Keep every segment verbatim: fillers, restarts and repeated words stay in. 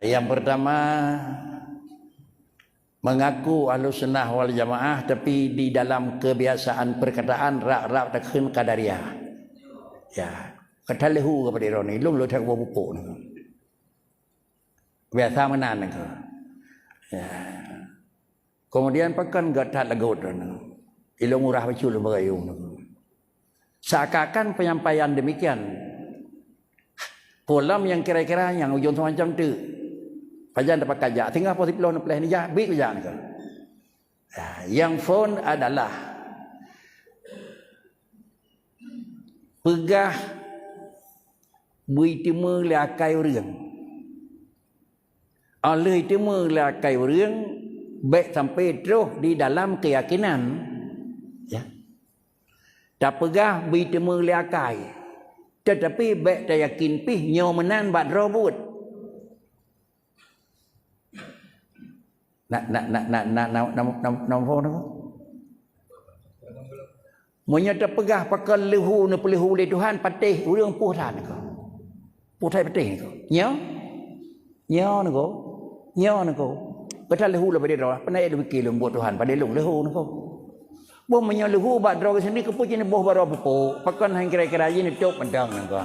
Yang pertama, mengaku Ahlussunnah wal Jamaah, tapi di dalam kebiasaan perkataan rap-rap takheun Qadariyah. Ya, kata lehu kepada ironi, lung lo tak pupuk ni. Biasa menan ni. Ya. Kemudian pakon gata lagot ni. Ilong urah bacul bagayung ni. Seakan-akan penyampaian demikian. Polam yang kira-kira yang ujung semacam tu. Pajan dapat kajak. Tinggal posisi peloh nepleh ni jak, bik kajak ni. Ya, yang phone adalah peugah bui teuma lé akai ureuëng. Óh lheueh teuma lé akai ureuëng, bék sampai troh di dalam keuyakinan. Ya. Tapeugah bui teuma lé akai, tetapi bék tayakin pih nyoe meunan bak droe buet. Na, na, na, na, na, na, na, na, na, na, Meunyoe tapeugah pakon leuhu neupeuleuhu lé Tuhan, patéh ureuëng poh that niko. Poh that patéh niko. Nyo? Nyo niko. Nyo niko. Gata leuhu leubeh droe, peunayak leuwiki lôn buet Tuhan, padé lôn leuhu niko. Boh meunyoe leuhu bak droe sendiri, keupeue cit neuboh baroe pupuk, pakon han kira-kira jih neutôb meudang niko.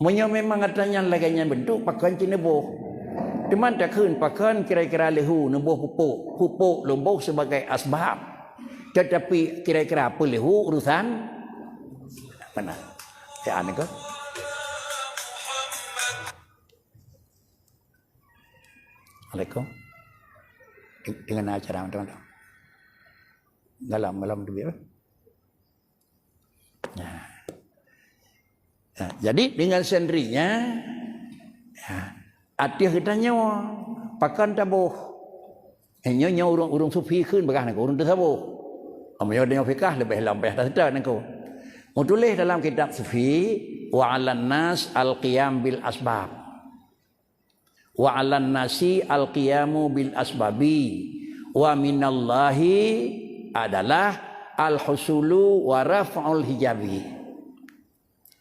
Meunyoe memang atra nyan lagée nyan beuntuk, pakon cit neuboh. Teuma takheun pakon kira-kira leuhu neuboh pupuk, pupuk lôn boh sebagai asbab. Tetapi kira-kira peuleuhu urusan mana? Ya, ni ke? Assalamualaikum. Dengan acara teman-teman. Dalam, dalam tu, ya. Nah. Nah, jadi dengan sendirinya, ya, ateueh geutanyoe pakon taboh. Eh, nyoe, nyoe ureuëng, ureuëng sufi kheun peugah niko, ureuëng teusaboh. Ameunyoe deungon fikah leubeh lom payah taseutôt niko. Meutuléh dalam kitab sufi, "Wa 'alan nas al-qiyam bil asbab." "Wa 'alan nasi al-qiyamu bil asbabi, wa minallahi adalah al-husulu wa raf'ul hijabi."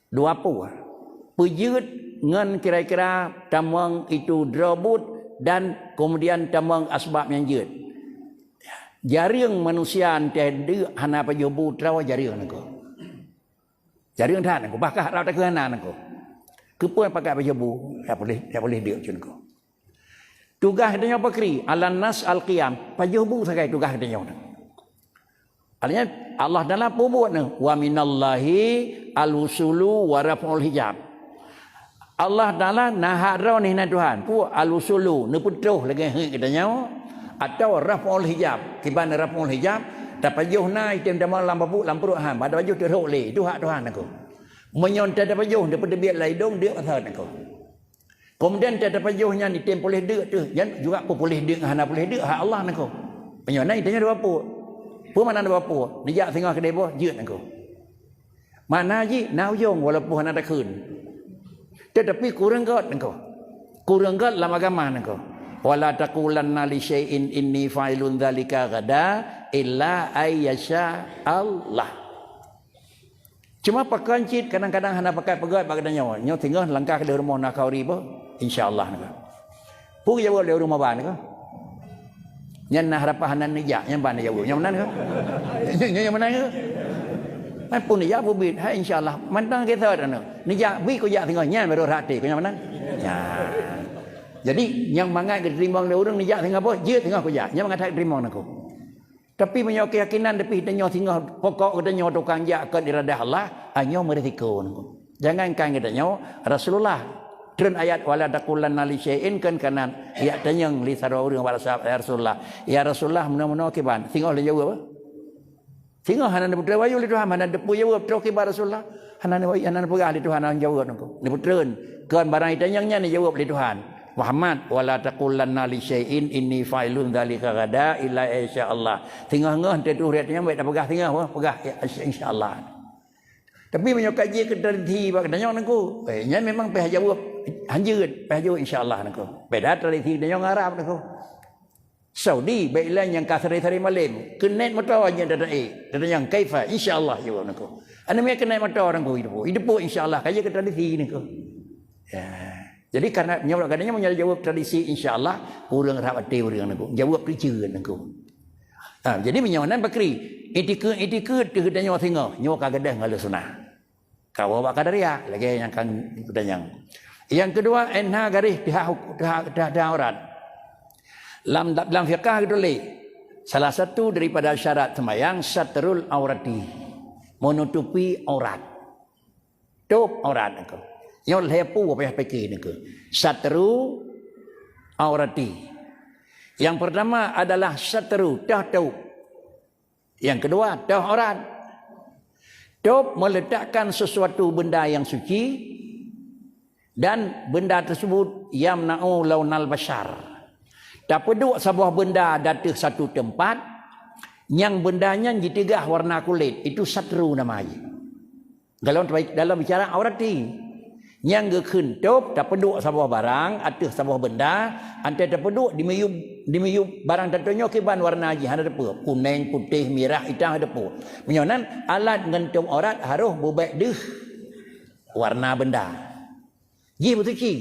Dua peue. Peujeuet ngon kira-kira tamong itu droe buet dan kemudian tamong asbab nyang jeuet. Jareueng manusia teuh deuk hana pajoh bu trawa jareueng niko. Jareueng that niko, bahkan rab takheun hana niko. Keupeue pakai pajoh bu, ya boleh, ya boleh deuk cun niko. Tugaih geutanyoe pakri, alan nas al-qiyam, pajoh bu sagai tugaih geutanyoe. Artinya Allah Taala peubuet nyoe, wa minallahi al-usulu wa raf'ul hijab. Allah Taala na hak droe nihna Tuhan, peue al-usulu, neupeutroh lagée heuet geutanyoe, atawa raf'ul hijab, kiban raf'ul hijab, tapajoh na item tamong lam babuk lam pruet han, bak tapajoh teurhok lé, itu hak Tuhan niko. Meunyoe tapajoh, neupeuteubiet lam idong, deuk masa niko. Keumudian tapajoh nyan item puléh deuk teuh, nyan juga peu puléh deuk hana puléh deuk hak Allah niko. Meunyoe na item nyan dua pue. Peue makna dua pue? Neujak singoh keudeh boh, jeuet niko. Makna jih na ujong walaupun hana takheun. Tetapi kureueng göt niko. Kureueng göt lam agama niko. Wala taqulanna li syai'in inni fa'ilun dzalika ghada illa ay yasha Allah. Cuma pakon cit kadang-kadang hana pakai peugöt bak geutanyoe. Nyoe singoh langkah keudeh rumoh na khauri boh, insya Allah niko. Peue jaweueb lé ureueng maba niko? Nyan na harapan hana neujak, nyan ban jaweueb. Nyan meunan niko? Nyan, nyan meunan niko? Hai pun neujak peubit, hai insya Allah. Mantong kisah tanoh. Neujak, bi kujak singoh, nyan baru rhati, ku nyan meunan. Nyan. Jadi, nyang mangat geuteurimong lé ureueng neujak singoh boh, jeuet singoh kujak. Nyan mangat that geuteurimong niko. Tapi meunyoe keuyakinan leubeh tanyoe singoh pokok geutanyoe tukang jak kon iradah Allah, a nyoe meurisiko. Jangankan geutanyoe, Rasulullah treun ayat, "Wala taqulanna li syai'in," kon kanan, jak tanyong lé sidroe ureueng bak Rasul, "Ya Rasulullah, ya Rasulullah, meunoe-meunoe kiban?" Singoh lé jaweueb. Singoh hana neupeutrön wahyu lé Tuhan, hana neupeu jaweueb, troh kiban Rasulullah. Hana neupeu, hana neupeugah lé Tuhan, hana jaweueb niko. Neupeutrön, kon barang itanyong nyan neujaweueb lé Tuhan. Muhammad, "Wala taqulanna li syai'in inni fa'ilun dzalika ghada illa insya Allah." Singoh-ngoh teutuh riet nyan, bék tapeugah singoh, peugah, "Ya, insya Allah." Tapi meunyoe ka jeuet keu tradisi bak geutanyoe niko, eh, nyan memang payah jaweueb, hanjeuet, payah jaweueb insya Allah niko. Beda tradisi geutanyoe ngon Arab niko. Saudi, bék ilée nyang ka sari-sari malem, keuneuk moto nyan tataék, tatanyong, "Kaifa?" "Insya Allah," jaweueb niko. Aneuk miet keuneuk moto Teungku, jiteupeue. Jiteupeue insya Allah, ka jeuet keu tradisi Teungku. Ya. Jadi karena nyoe, kadang nyoe meunyoe jaweueb tradisi insya Allah, kureueng rab até ureueng Teungku. Jaweueb keuceuen Teungku. Ha, jadi meunyoe nan bakri, itikeuet-itikeuet teuh tanyoe singoh, nyoe ka gadôh ngon lheueh sunah. Ka woe bak Qadariyah, lagèe nyang kan peutanyong. Nyang keudua, na garéh teuhah, teuhah, teuhah, teuhah aurat. Lam, lam fiqah geutuléh, salah satu daripada syarat seumayang satrul aurati, menutupi aurat. Tôb aurat Teungku. Nyoe lhèe peue payah pike Teungku. Satru aurati. Yang pertama adalah satru, tôb. Yang kedua, tôb aurat. Tôb meletakkan sesuatu benda yang suci dan benda tersebut yamna'u launal basyar. Tapeuduek saboh benda di ateueh satu teumpat, nyang benda nyan jiteugah warna kulét, itu satru nama jih. Dalam, dalam bicara aurati. Nyang geukheun tôb, tapeuduek saboh barang ateueh saboh benda, 'an tôb tapeuduek dimiyueb, dimiyueb barang tantu nyoe kiban warna jih hana teupeu, kunèng, putéh, mirah, itam hana teupeu. Meunyoe nan alat ngon tôb aurat harôh beubèk deuh warna benda. Jih beusuci.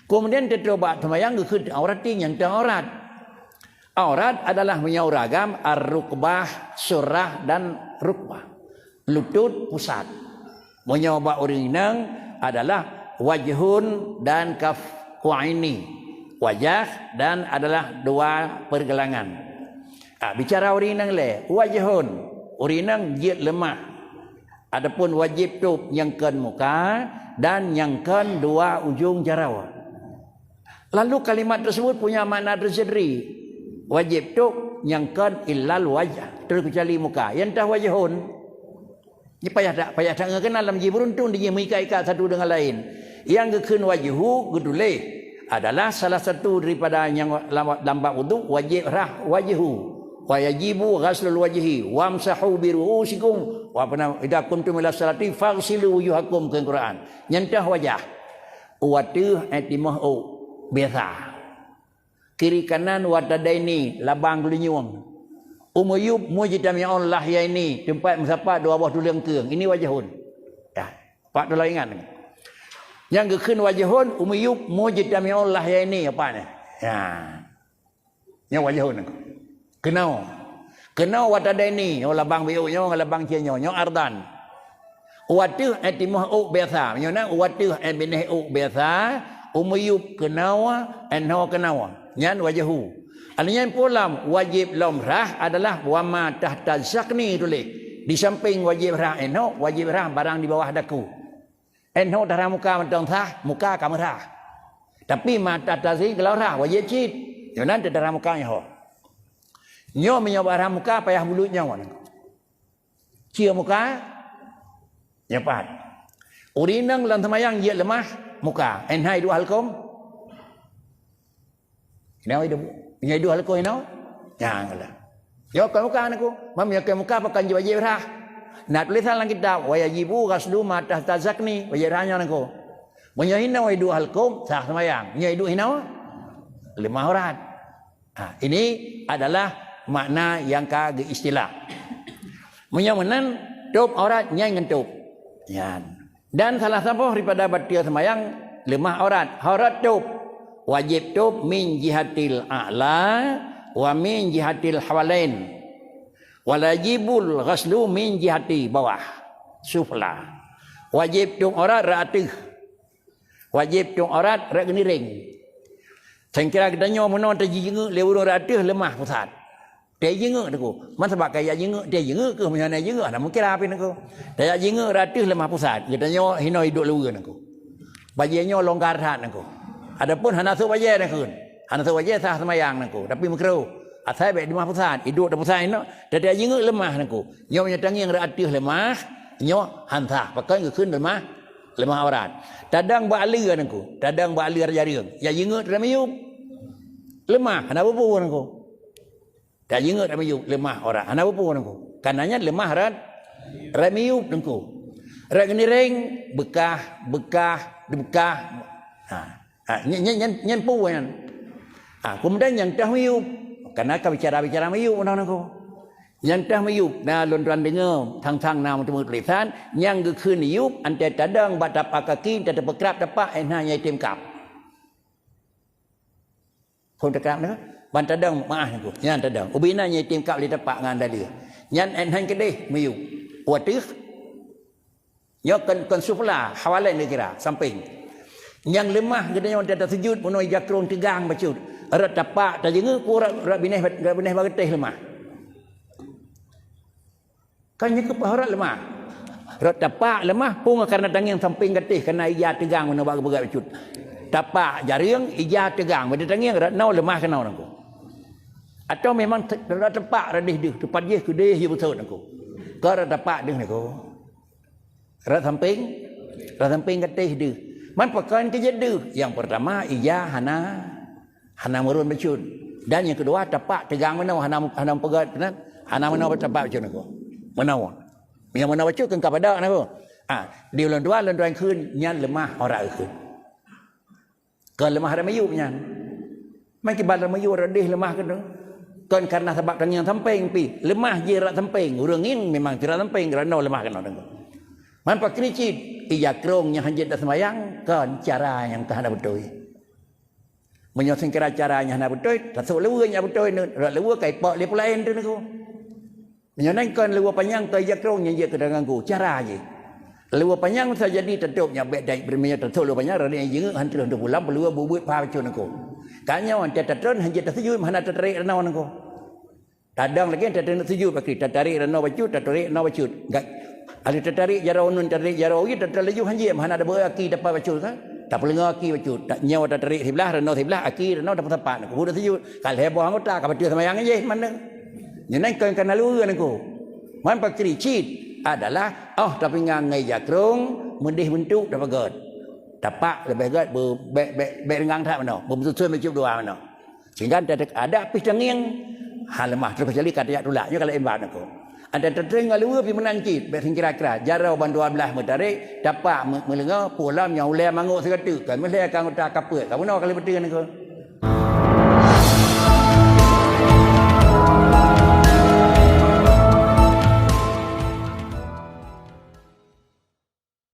Kemudian teutobat seumayang geukheun aurati nyang teuh aurat. Aurat adalah meunyoe ureueng agam ar-rukbah, surah dan rukbah. Lutut pusat. Meunyoe bak ureueng inong adalah wajhun dan kaf kuaini. Wajah dan adalah dua pergelangan. Ah, bicara ureueng inong lé, wajhun, ureueng inong jeuet leumah. Adapun wajéb tôb nyang kon muka dan nyang kon dua ujong jaroe. Lalu kalimat tersebut punya makna tersendiri. Wajéb tôb nyang kon illal wajah, terkecuali muka. Nyang teuh wajhun. Nyoe payah that, payah that geukeunal lam jih, beuruntung di jih meuikat-ikat satu deungon laén. Nyang geukheun wajhu geutuléh adalah salah satu daripada nyang lam, lam bab wudhu wajéb rhah wajhu. Wa yajibu ghaslul wajhi, wamsahu bi ru'usikum, wa puna, idza qumtum ila sholati faghsilu wujuhakum, keu Quran. Nyang teuh wajah. U ateueh, eh, timoh ôk, biasa. Kiri kanan, wa tadaini, labang geulinyueng. U miyueb, mujtami'ul lahyaini, teumpat meusapat dua boh tuleueng keueng. Ini wajhun. Ya, pat teulah ingat. Nyang geukheun wajhun, u miyueb, mujtami'ul lahyaini, apa ni? Ya. Nyoe wajhun Teungku. Keunoe. Keunoe wa tadaini, nyoe labang biôk nyoe ngon labang cie nyoe, nyoe ardan. U ateueh, eh, timoh ôk biasa. Meunyoe na u ateueh, eh, binéh ôk biasa, u miyueb keunoe, eh, 'oh keunoe. Nyan wajhu. Alheuh nyan pulam wajéb lom rhah adalah wa ma tahta zakni tuléh. Di samping wajéb rhah 'oh, wajéb rhah barang di bawah daku. 'Oh teuh rhah muka mantong sah, muka ka meurhah. Tapi ma tahta zakni kalau rhah wajéb cit. Nyoe nan teuh rhah muka nyoe. Nyoe meunyoe bak rhah muka payah buleuen nyoe. Cie muka, nyoe pat. Ureueng inong lam seumayang jeuet leumah muka. 'Oh hai duek halkom. Hinoe iduek. Nyoe iduek halkom hinoe. Nyang lah. Nyoe kon muka Teungku. Meunyoe kon muka pakon jeuet wajéb rhah. Na tulésan lam kitab, wa yajibu ghaslu ma tahta zakni. Wajéb rhah nyoe Teungku. Meunyoe hinoe iduek halkom, sah seumayang. Nyoe iduek hinoe, leumah aurat. Ha, ini adalah makna nyang ka geuistilah. Meunyoe meunan, tôb aurat nyan ngon tôb. Nyan. Dan salah saboh daripada bateue seumayang leumah aurat. Aurat tôb. Wajéb tôb min jihatil a'la wa min jihatil hawalain. Wa yajibul ghaslu min jihati bawah. Sufla. Wajéb tôb aurat rot ateueh. Wajéb tôb aurat rot geuniréng. Seukira geutanyoe meunoe tajijingeuk lé ureueng rot ateueh leumah pusat. Tajijingeuk Teungku. Man sabab ka jak jingeuk, tajijingeuk keuh meunyoe hana jingeuk, hana meukira pih Teungku. Tajak jingeuk rot ateueh leumah pusat. Geutanyoe hinoe iduek luweue Teungku. Bajée nyoe longgar that Teungku. Adapun hana sôk bajée Teungku. Hana sôk bajée sah seumayang Teungku. Tapi meukeureuh. Asai bèk leumah pusat. Iduek di pusat hinoe. Tajak jingeuk leumah Teungku. Nyoe meunyoe tangieng rot ateueh leumah, nyoe han sah. Pakon geukheun leumah, leumah aurat. Tadong bak aleue Teungku. Tadong bak aleue jareueng. Jak jingeuk rot miyueb. Leumah, hana peue-peue Teungku. Tajak jingeuk rot miyueb, leumah aurat. Hana peue-peue Teungku. Kareuna nyan leumah rot, rot miyueb Teungku. Rot geuniréng, beukah, beukah, beukah. Ha. Ha, nyan, nyan, nyan, nyan peue nyan. Ha, keumudian nyang teuh miyueb. Kareuna ka bicara-bicara miyueb meunoe Teungku. Nyang teuh miyueb, na lôn tuan deungoe, thang-thang na meuteumé tulésan, nyang geukheun yub, antée tadong bak tapak kaki, antée tapeukrab tapak, eh, na nyang item kab. Phon takrab na, ban tadong meu'ah nyan ku, nyan tadong. Ubé na nyang item kab lé tapak ngon dalé. Nyan eh, hán keudeh miyueb. Wateuh, Nyoe kon, kon sufla, hawalain geukira, sampéng. Nyang leumah geutanyoe tateusujut bunoe ija krông teugang bacut. Rot tapak tajeungeuk ku rot, rot binéh, rot binéh bak geutéh leumah. Kan nyoe keupeue rot leumah. Rot tapak leumah, peue kareuna tangieng sampéng gatéh, kareuna ija teugang bunoe bak geupeugah bacut. Tapak jareueng, ija teugang, bak tangieng rot noe leumah keunoe nangku. Atau memang te-, rot tapak rot deuh deuh, teupat jih keudeh jih beusôt nangku. Ka rot tapak deuh nangku. Rot sampéng, rot sampéng gatéh deuh. Man pakon keu jeuet deuh? Nyang peurtama, ija hana, hana meuron bacut. Dan nyang keudua, tapak teugang meunoe, hana, hana meupeugét, hana meunoe tapak bacut nangku. Meunoe. Nyang meunoe bacut keu ka padok nangku. Ah, di ulôn dua, ulôn dua kheun, nyan leumah ora kheun. Kon leumah rot miyueb nyan. Man kiban rot miyueb rot deh leumah keunoe. Kon kareuna sabab tangieng sampéng pih. Leumah jih rot sampéng. Ureuëng ngieng memang rot sampéng, rot noe leumah keunoe deungon. Man pakri cit, ija krông nyang hanjeuet taseumayang, kon cara nyang ka hana beutôi. Meunyoe seukeura cara nyang hana beutôi, tasôk leuweue nyang beutôi, rot leuweue ka ipok lé peulaén teuh nangku. Meunyoe nyan kon leuweue panyang, kon ija krông nyang jeuet keu teuganggu, cara jih. Leuweue panyang bisa jadi tatôb nyan bék dai, meunyoe tatôb leuweue panyang, raden nyang jingeuk han trôh dua bulan, peuleuweue buet-buet pha bacut nangku. Ka nyoe, watée tatron, hanjeuet tasujut, hana tatarék ranoe nangku. Tadong lagée tatron sujut bakri, tatarék ranoe bacut, tatarék ranoe bacut. Gak, ada tatarék jaroe nun, tatarék jaroe uji, tatron laju hanjeuet, hana ada beu aki dapat bacut kan? Tapeuleungoe aki bacut. Tak nyoe tatarék siblah, ranoe siblah, aki ranoe dapat sapat. Kubu dah sujut. Ka lhée boh anggota, ka bacut seumayang jih mana? Nyan kon kana leuweue nangku. Man pakri cit adalah, oh, tapingang ngon ija krông, meudeh beuntuk tapeugét. Tapak leubeh gét, be-, bék, bék, bék reungang that meunoe, beususun meucub dua meunoe. Sehingga antara adak pih tangieng, ha leumah terus keucuali ka tajak tulak, nyoe ka laén bab nangku. Antara tateueng ngon leuweue pih meunan cit, bék singkira-kira, jaroe ban dua blaih meutarek, tapak meu-, meuleungoe, pulam nyang ulée mangok sigoe teuk, ka meuhée ka anggota ka peuet, ka meunoe ka lheueh beutôi nangku.